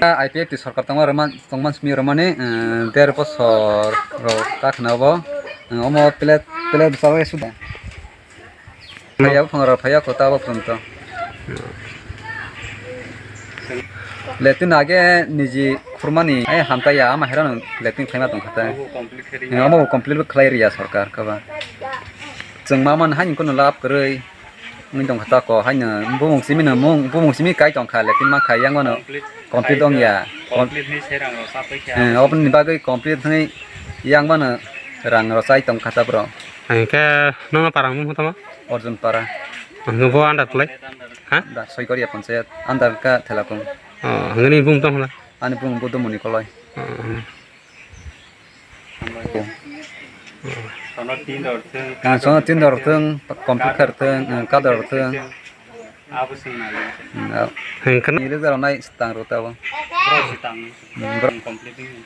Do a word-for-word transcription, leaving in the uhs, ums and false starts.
I P F T sorkar tongma rwma-, tongma simi rwmani, eh, der bosor rok ta khna bo, eh, omo plate, plate bwsa bai suda. Phaiya buphang rok phaiya kota bo phrwng tong. Latrine age niji khurmani, eh, hamtaiya ama herano latrine khlaima tong kha ta. Omo complete khlai rwya. Eh, omo bo complete bo khlai rwya sorkar kaba. Chwng ma man haino kono lab kwrwi. Wng tong kha ta ko haino bumung simi no mung, bumung simi kai tong kha, latrine ma khai yang mano complete wng ya. Complete ni se rang rok sa pai kha. Eh, oboni bagwi complete hwnwi yang mano rang rok chai tong kha ta bro. Hingke nono parang mung tama? Arjun para. Hingke bo under play? Ha? Da Soikoria panchayat under ka Thelakung. Oh, hingke ni bung tong hla? Ani bung Buddho Muni Koloi. Oh. Sono tin rok thung, ah, sono tin rok thung, complete kar thung, ah, kadar thung. Abo sung nai. Hmm, ah. Hingke ni leader nai stang rok tabo. Bro sitang. Hmm, bro. Complete ni.